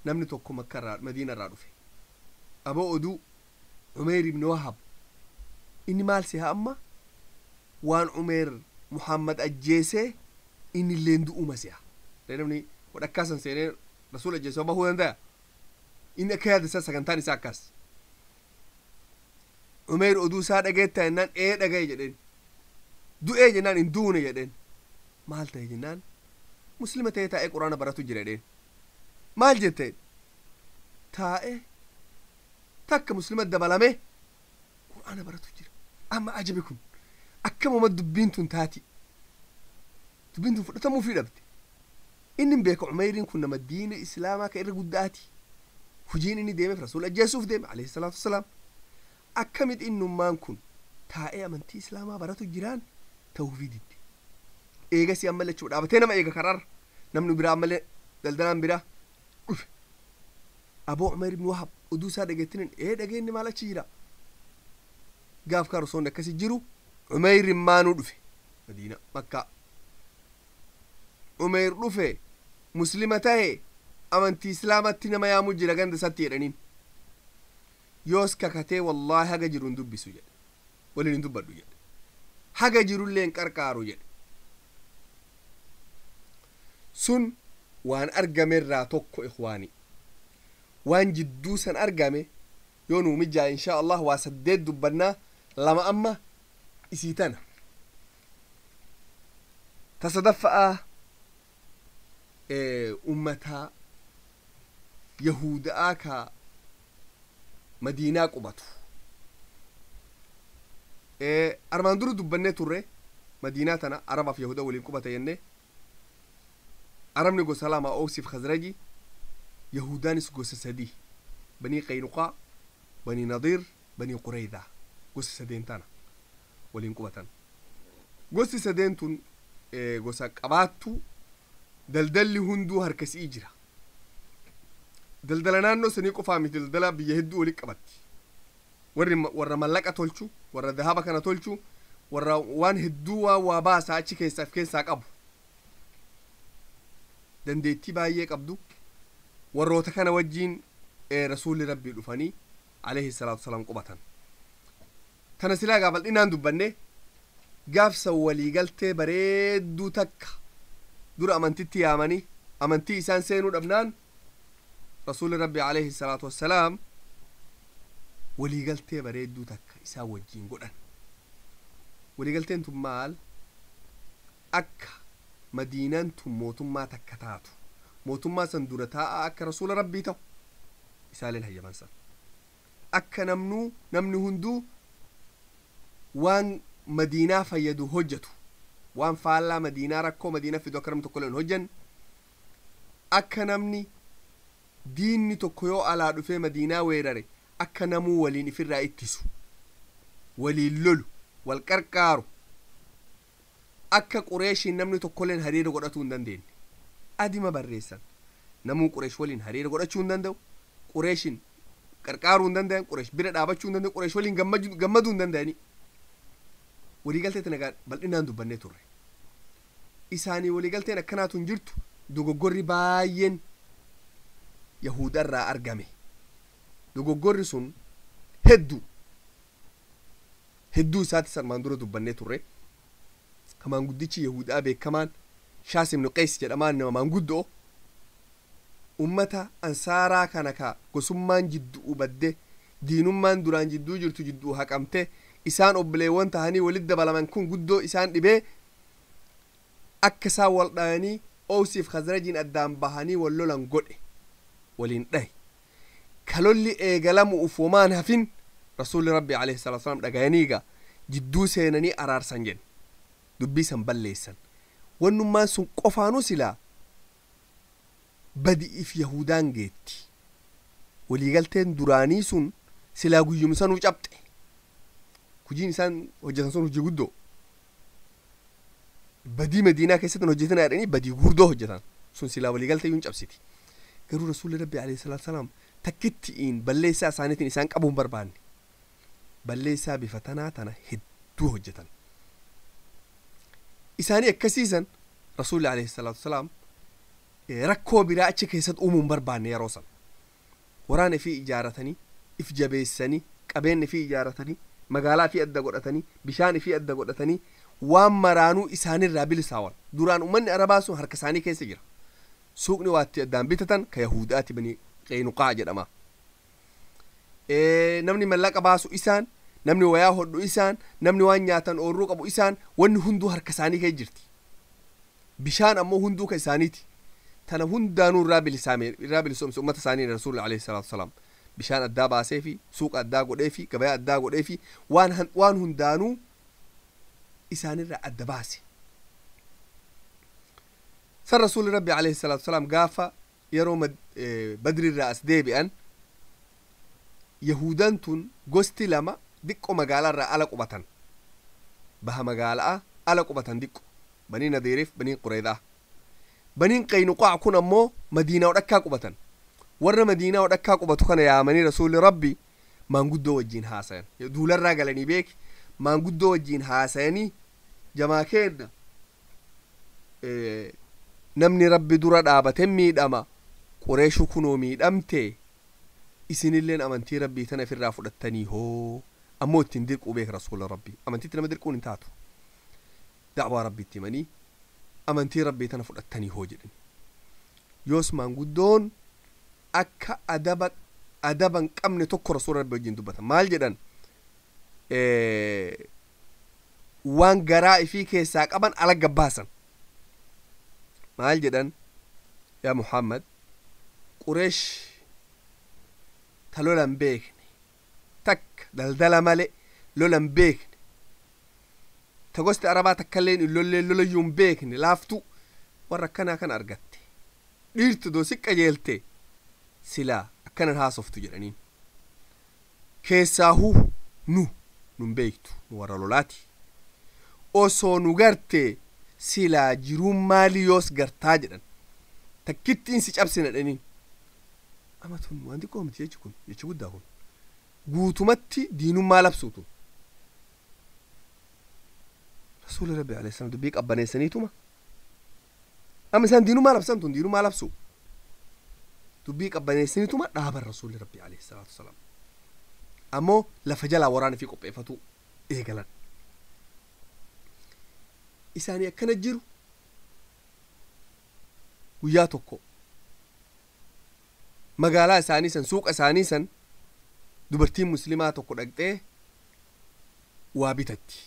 namni tokko Makkarraa Madiinarraa dhufe. Aboo, oduu Umeyr ibn Wahab inni maal siha? Amma waan Umeyr Muhammad ajjeesee inni illeen du'uma siha. Namni wadhakkaa san seenee rasuula ajjeesee bahuu danda'a? Inni akka yaada isaa sagantaan isaa akkas. Umeyr oduu isaa dhageetta jennaan, ee dhagaye jedheen. Du'ee jennaan, hin duune jedheen. Maal ta'e jennaan, muslima ta'ee taa'ee quraana baratu jira jedheen. Maal jette? Taa'ee takka muslima dabalame quraana baratu jira. Amma ajabi kun akkamuma dubbiin tun taati? Dubbiin tun fudhatamuufii dhabde. Inni hin beeka, Umeyriin kun nama diina islaamaa ka irra guddaati. Hujiin inni deemeef rasuula ajjeesuuf deeme alayhi salaatu wassalaam. Akkamit innummaan kun taa'ee amantii islaamaa baratu jiraan ta'uufii didde? Eegasii ammallee achuma dhaabatee nama eega. Karaarra namni biraa ammallee daldalaan biraa dhufe. Aboo, Umeyr ibn Wahab oduu isaa dhageettinin? Ee dhageenni, maal achi jira? Gaaf kaan osoon akkasi jiru Umeyr maanuu dhufe Madiina Makkaa. Umeyr dhufe, muslima tahe, amantii islaamatti nama yaamuu jira ganda isatti jedhaniin. Yoos kakatee, wallaahi haga jiru hin dubbisu jedhe, waliin hin dubbadhu jedhe, haga jirullee hin qarqaaru jedhe. Sun waan argamerraa tokko ikhwaani. Waan jidduu san argame yoo nuu mijaa insha allah waa saddeet dubbannaa. Lama amma isii tana. Ta sadaffa'aa ummataa yahuda'aa ka Madiinaa qubatu armaan dura dubbannee turre. Madiinaa tana Arabaaf Yahuda waliin qubata jenne. Arabni gosa lama, Oosiif Khazraji. Yahudaanis gosa sadii, Banii Qaynuqaa, Banii Nadiir, Banii Qureydaa. Gosa sadeen tana waliin qubatan. Gosti sadeen tun gosa qabaattu. Daldalli hunduu harkasii jira. Daldala naannoo sanii qofaa miti, daldala biyya hedduu walitti qabatti. Warri warra mallaqa tolchu, warra dahaba kana tolchu, warra waan hedduu waan waa baasaa achi keessaaf keessaa qabu, dandeettii baay'ee qabdu. Warroota kana wajjiin rasuulli rabbii dhufanii alayhi salaatu wasalaam qubatan. Tana silaa gaa bal'inaan dubbanne. Gaafsan waliigaltee bareedduu takka dura amantitti yaamanii amantii isaan seenuu dhabnaan rasuulli rabbi alayhi salaatu wassalaam waliigaltee bareedduu takka isaan wajjiin godhan. Waliigalteen tun maal? Akka madiinaan tun mootummaa takka taatu, mootummaa san dura taa'aa akka rasuula rabbii ta'u isaaleen hayyaman san, akka namnuu namni hunduu waan madiinaa fayyadu hojjetu, waan faallaa madiinaa rakkoo madiinaa fidu akka namni tokko illee hin hojjenne, akka namni diinni tokko yoo alaa dhufee madiinaa weerare akka namuu waliin ifirraa ittisu, waliin lolu, wal qarqaaru, akka qureeshiin namni tokkolleen hariira godhatuu hin dandeenye adima barreessan. Namuu qureesh waliin hariira godhachuu hin danda'u, qureeshiin qarqaaruu hin danda'an, qureesh bira dhaabachuu hin danda'u, qureesh waliin gammaduu hin danda'ani. Waliigaltee tana bal'inaan dubbannee turre. Isaanii waliigalteen akkanaatu hin jirtu. Dogoggorri baay'een yahudarraa argame. Dogoggorri sun hedduu hedduu isaati armaan dura dubbannee turre. Ka maanguddichi yahudaa beekamaan Shaas ibnu Qeys jedhamaan nama maanguddoo ummata ansaaraa kana ka gosummaan jidduu badde, diinummaan duraan jidduu jirtu jidduu haqamte, isaan obboleewwan tahanii walitti dabalaman kun guddoo isaan dhibee, akka isaan wal dhayanii Oosiif Khazrajiin addaan bahanii wal lolan godhe, waliin dhahe. Kalolli eegalamu uf womaan hafin rasuulli rabbi alayhi salaatu wasalaam dhagayanii jidduu seenanii araarsan jedhe, dubbii san balleessan. Wannummaan sun qofaanuu silaa badi'iif yahudaan geetti. Waliigalteen duraanii sun silaa guyyumsanuu cabxe. Hujiin isaan hojjetan sun hojii guddoo badii madiinaa keessatti hojjetan jedhanii badii gurguddoo hojjetan sun silaa waliigaltee yuun cabsiti. Garuu rasuulli rabbi alayhi salaatu wasalaam takkittiin balleessaa isaaniitiin isaan qabuu hin barbaanne. Balleessaa bifa tanaa tana hedduu hojjetan isaanii akkasiisan. Rasuulli alayhi salaatu wasalaam rakkoo biraa achi keessatti uumuu hin barbaanne. Yeroo san waraana ifii ijaaratanii, if jabeessanii, qabeenya ifii ijaaratanii, magaalaa ifii adda godhatanii, bishaan ifii adda godhatanii, waan maraanuu isaanirraa bilisaawan. Duraan ummanni arabaa sun harka isaanii keessa jira. Suuqni waatti addaan bitatan ka yahudaati, bani Qeynuqaa jedhama. Namni mallaqa baasu isaan, namni wayaa hodhu isaan, namni waan nyaatan oorruu qabu isaan, wanni hunduu harka isaanii keessa jirti. Bishaan ammoo hunduu ka isaaniiti. Tana hundaanuu irraa bilisaame, irraa bilisoomse ummata isaanii rasuulli alayhi salaatu wasalaam. Bishaan addaa baasee fi suuqa addaa godhee fi gabayaa addaa godhee fi waan hundaanuu isaanirraa adda baase san. Rasuulli rabbi alayhi salaatu wasalaam gaafa yeroo badrirraa as deebi'an yahudan tun gosti lama diqqo magaalaarraa ala qubatan, baha magaalaa ala qubatan diqqo, banii Nadiiriif banii Qureedaa. Baniin Qaynuqaa kun ammoo madiinaa odhakkaa qubatan. Warra madiinaa odhakkaa qubatu kana yaamanii rasuulli rabbi maanguddoo wajjiin haasayan. Duularraa galanii beeki maanguddoo wajjiin haasayanii, jamaa keenna, namni rabbi dura dhaabate miidhama, qureeshu kunoo miidhamte, isinilleen amantii rabbii tana ifirraa fudhattanii hoo? Ammoo ittiin dirquu beek rasuula rabbii, amantiitti nama dirquun hin taatu. Dacwaa rabbiitti himanii amantii rabbii tana fudhattanii hoo jedhan. Yoos maanguddoon akka adaba adaba hin qabne tokko rasuula rabbii wajjin dubbatan. Maal jedhan? Waan garaa ifii keessaa qaban ala gabbaasan. Maal jedhan? Yaa Muhammad, qureesh ta lolan beekne takka daldala male lolan beekne, ta gosti arabaa takkailleen hin lolleen, lolayyuu hin beekne, laaftu warra akkanaa kana argatte. Dhiirtu doo si qajeelte silaa akkanan haasoftu jedhaniin. Keessaahuu nu nun beektu, nu warra lolaati, osoo nu garte silaa jiruun maalii yoos gartaa jedhan, takkittiin si cabsina jedhaniin. Ama tun waan xiqqoo miti jechi kun, jechi guddaa kun, guutumatti diinummaa labsuutu. Rasuuli rabbi alayhi salaam dubbii qabbaneessaniituma, amma isaan diinummaa labsan, tun diinummaa labsu, dubbii qabbaneessaniituma dhaaban. Rasuuli rabbi alayhi salaatu wasalaam ammoo lafa jalaa waraana fi qopheeffatu eegalan. Isaanii akkana jiru. Guyyaa tokko magaalaa isaanii san, suuqa isaanii san, dubartiin muslimaa tokko dhaqxee waa bitatti.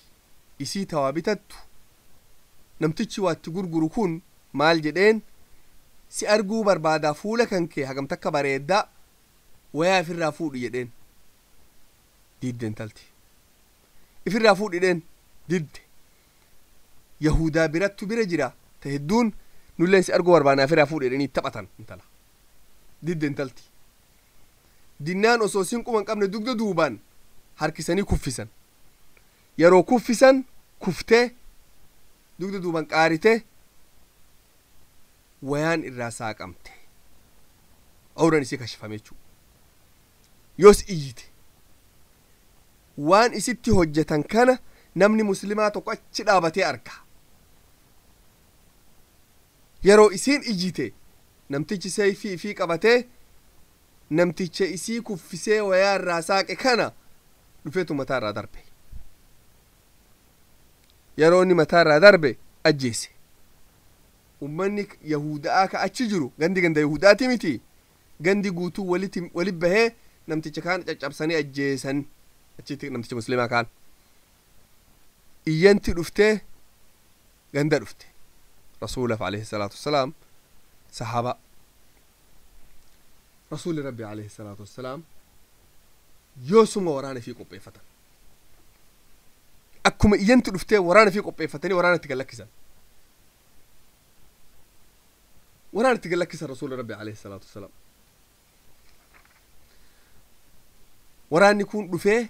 Isii ta waa bitattu namtichi waa itti gurguru kun maal jedheen? Si arguu barbaadaa, fuula kan kee hagam takka bareeddaa, wayaa ifirraa fuudhi jedheen. Didde intalti. Ifirraa fuudhi jedheen, didde. Yahudaa birattu bira jira ta hedduun, nulleen si arguu barbaanaa, ifirraa fuudhi jedhanii taphatan intala. Didde intalti. Dinnaan osoo sin quba hin qabne dugda duubaan harkisanii kuffisan. Yeroo kuffisan kuftee dugda duubaan qaaritee wayaan irraa saaqamte, awran isii kashifame jechuu. Yoos iyyite. Waan isitti hojjetan kana namni muslimaa tokko achi dhaabatee arga. Yeroo isiin iyyite namtichi seeyfii ifii qabatee namticha isii kuffisee wayaa irraa saaqe kana dhufeetu mataa irraa darbe. Yeroo inni mataa irraa darbe ajjeese. Ummanni Yahuda'aa ka achi jiru, gandi ganda Yahudaati miti, gandi guutuu walitti walit bahee namticha kaan caccabsanii ajjeesan achitti, namticha muslimaa kaan. Iyyanti dhuftee ganda dhufte Rasuulaaf alayhi salaatu wassalaam, sahaaba. Rasuuli Rabbi alayhi salaatu wassalaam yoosuma waraana ifii qopheeffatan. Akkuma iyyanti dhuftee waraana ifii qopheeffatanii waraana itti gallakkisan. Waraana itti gallakkisan Rasuuli Rabbi alayhi salaatu wassalaam. Waraanni kun dhufee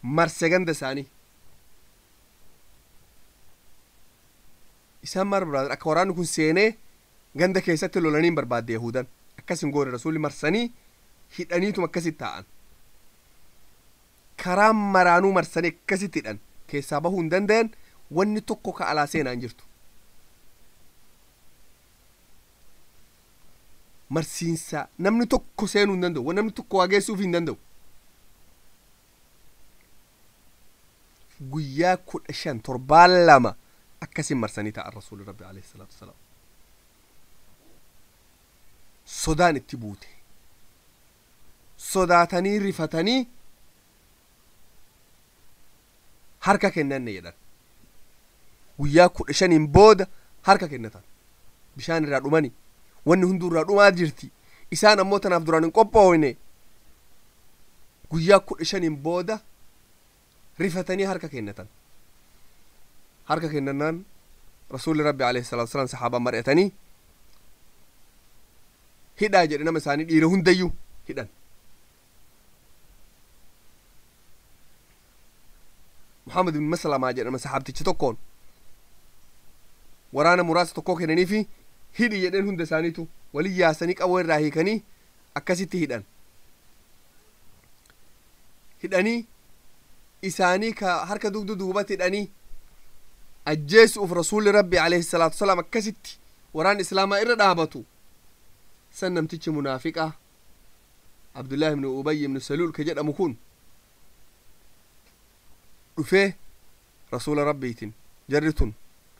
marse ganda isaanii. Isaan maal barbaadan? Akka waraanni kun seenee ganda keessatti lolanii hin barbaadde Yahudan. Akkas hin goone Rasuulli. Marsanii hidhaniituma akkasitti taa'an. Karaa maraanuu marsanii akkasitti hidhan, keessaa bahuu hin danda'an. Wanni tokko ka alaa seenaa hin jirtu. Marsiinsa namni tokko seenuu hin danda'u, namni tokko waa geessuuf hin danda'u. Guyyaa 15, torbaan 2 akkasin marsanii ta'an. Rasuulli Rabbi alayhi salaatu wasalaam sodaan itti buute, sodaatanii rifatanii harka kennanne jedhan. Guyyaa 15n booda harka kennatan. Bishaan irraa dhumani, wanni hunduu irraa dhumaa jirti. Isaan ammoo tanaaf duraan hin qophoofne. Guyyaa 15n booda rifatanii harka kennatan. Harka kennannaan Rasuulli Rabbi alayhi salaatu wasalaam sahaabaan mari'atanii, hidhaa jedhe. Nama isaanii dhiira hundayyuu hidhan. Muhammad bin Maslamaa jedhama sahaabtichi tokkoon waraana muraasa tokkoo kennaniifi hidhi jedheen. Hunda isaaniitu walin yaasanii qawwee irraa hiikanii akkasitti hidhan. Hidhanii isaanii ka harka dugda duubatti hidhanii ajjeesuuf Rasuulli Rabbi alayhi salaatu wasalaam akkasitti waraan islaamaa irra dhaabatu san, namtichi munaafiqaa Abdullahi ibnu Ubay ibnu Saluul ka jedhamu kun dhufee Rasuula Rabbiitiin, jarri tun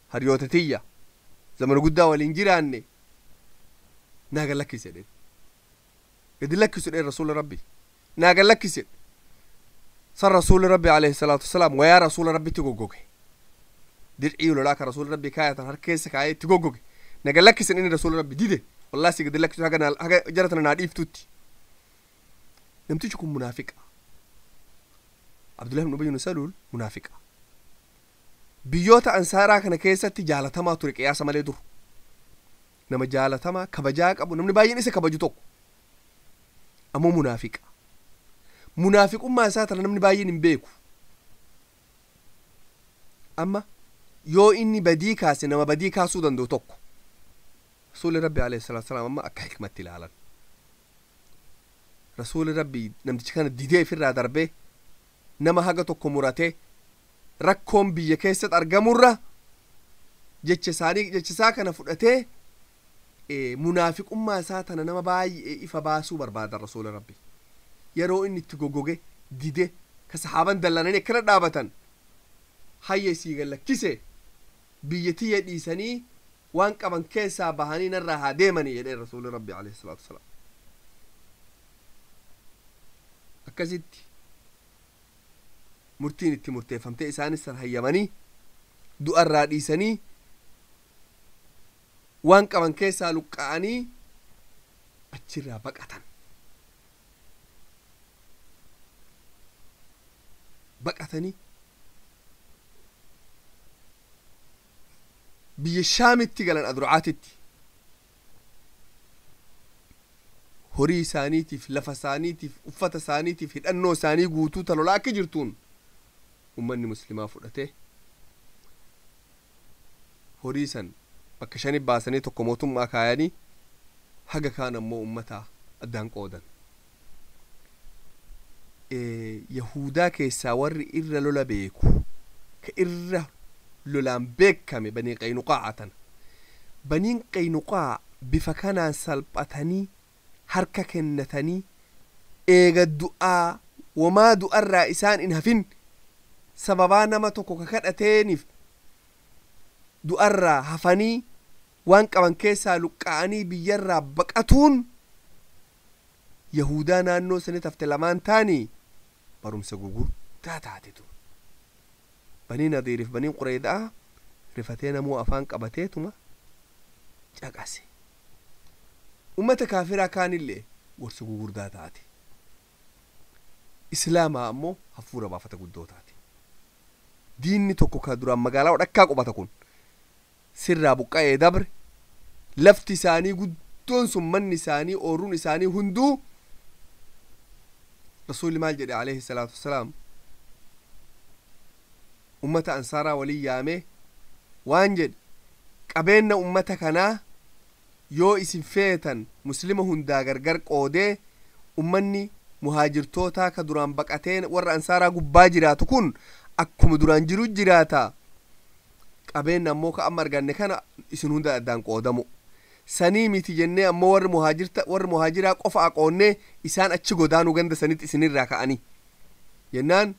hariyoota tiyya, zamana guddaa waliin jiraanne, naa gad lakkise jedheen. Gadi lakkisu jedheen. Rasuula Rabbi naa gad lakkise. San Rasuuli Rabbi alayhi salaatu wasalaam wayaa Rasuula Rabbitti goggoge. Dircii lolaa ka Rasuula Rabbi kaayatan harka keessa kaayee itti goggoge. Na gad lakkisen. Inni Rasuula Rabbi dide, wallahi si gadi lakkisu haga jara tana naa dhiiftutti. Namtichi kun munaafiqa. Abdullahi ibn Ubay ibn Saluul munaafiqa. Biyyoota ansaaraa kana keessatti jaalatamaa ture qiyaasa malee. Dur nama jaalatamaa kabajaa qabu, namni baay'een isa kabaju tokko, ammoo munaafiqa. Munaafiqummaa isaa tana namni baay'een hin beeku. Amma yoo inni badii kaase nama badii kaasuu danda'u tokko. Rasuulli Rabbi alayhi salaatu salaam amma akka hikmatti ilaalan. Rasuulli Rabbi namticha kana didee ifirraa darbee nama haga tokko muratee rakkoon biyya keessatti argamurra jecha isaanii, jecha isaa kana fudhatee munaafiqummaa isaa tana nama baay'ee ifa baasuu barbaada. Rasuula Rabbi yeroo inni itti goggoge dide, ka sahaaban dallananii akkana dhaabatan, hayya isii gallakkise. Biyya tiyya dhiisanii waan qaban keessaa bahanii narraa haa deemanii jedhee rasuuli rabbi alayhi salaatu wasalaam. Akkasitti murtiin itti murteeffamtee isaanis san hayyamanii du'arraa dhiisanii waan qaban keessaa luqqa'anii achirraa baqatan. Baqatanii biyya Shaamitti galan, Adrucaatitti. Horii isaaniitiif, lafa isaaniitiif, uffata isaaniitiif, hidhannoo isaanii guutuu ta lolaa akka jirtuun ummanni muslimaa fudhate. Horii san bakka shani baasanii, tokko mootummaa kaayanii, haga kaan ammoo ummataa addaan qoodan. Yahudaa keessaa warri irra lola beeku, ka irra lolaan beekame, Banii Qaynuqaa'a tana. Baniin Qaynuqaa bifa kanaan salphatanii harka kennatanii, eega du'aa wamaa du'arraa isaan in hafin, sababaa nama tokko ka kadhateeniif du'arraa hafanii waan qaban keessaa luqqa'anii biyyarraa baqatuun, yahudaa naannoo sanitti hafte lamaan taanii barumsa gurguddaa taate tun. Banii Nadiiriif Baniin Qureedaa rifatee namuu afaan qabateetuma caqase. Ummata kaafiraa kaanillee gorsa gugurdaa taate. Islaamaa ammoo hafuura baafata guddoo taate. Diinni tokko ka duraan magaalaa dhakkaa qubata kun sirraa buqqa'ee dabre. Lafti isaanii guddoon sun, manni isaanii, ooruun isaanii hunduu, rasuulli maal jedhe alayhi salaatu wassalaam? Ummata ansaaraa walii yaamee waan jedhe: qabeenna ummata kanaa yoo isin feetan muslima hundaa gargar qoodee, ummanni muhaajirtootaa ka duraan baqatee warra ansaaraa gubbaa jiraatu kun akkuma duraan jiru jiraata, qabeenna ammoo ka amma arganne kana isin hunda addaan qoodamu. Sanii miti jennee ammoo warri muhaajirta, warri muhaajiraa qofa aqoonnee isaan achi godaanuu ganda sanitti isinirraa ka'anii jennaan,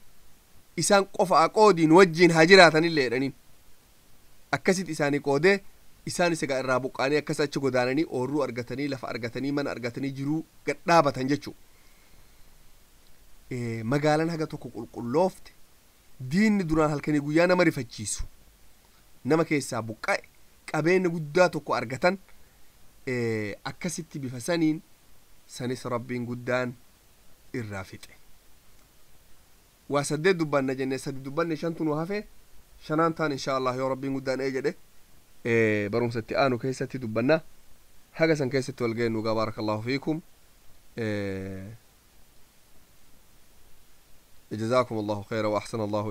isaan qofa aqoodiin wajjiin haa jiraatanillee jedhaniin. Akkasitti isaanii qoodee, isaan isa irraa buqqaanii akkas achi godaananii oorruu argatanii, lafa argatanii, mana argatanii, jiruu gadhaabatan jechuu. Magaalaan haga tokko qulqulloofte. Diinni duraan halkanii guyyaa nama rifachiisu nama keessaa buqqa'e, qabeenya guddaa tokko argatan. Akkasitti bifa saniin sanis rabbiin guddaan irraa fixe. Waa saddeet dubbanna jenne, sadi dubbanne, shantu nu hafe. Shanaan taan insha Allah yoo rabbiin guddaan ee jedhe barumsa itti aanu keessatti dubbanna. Haga san keessatti wal geennu gaa, baarakallahu fiikum, جزاكم الله خيرا وأحسن الله.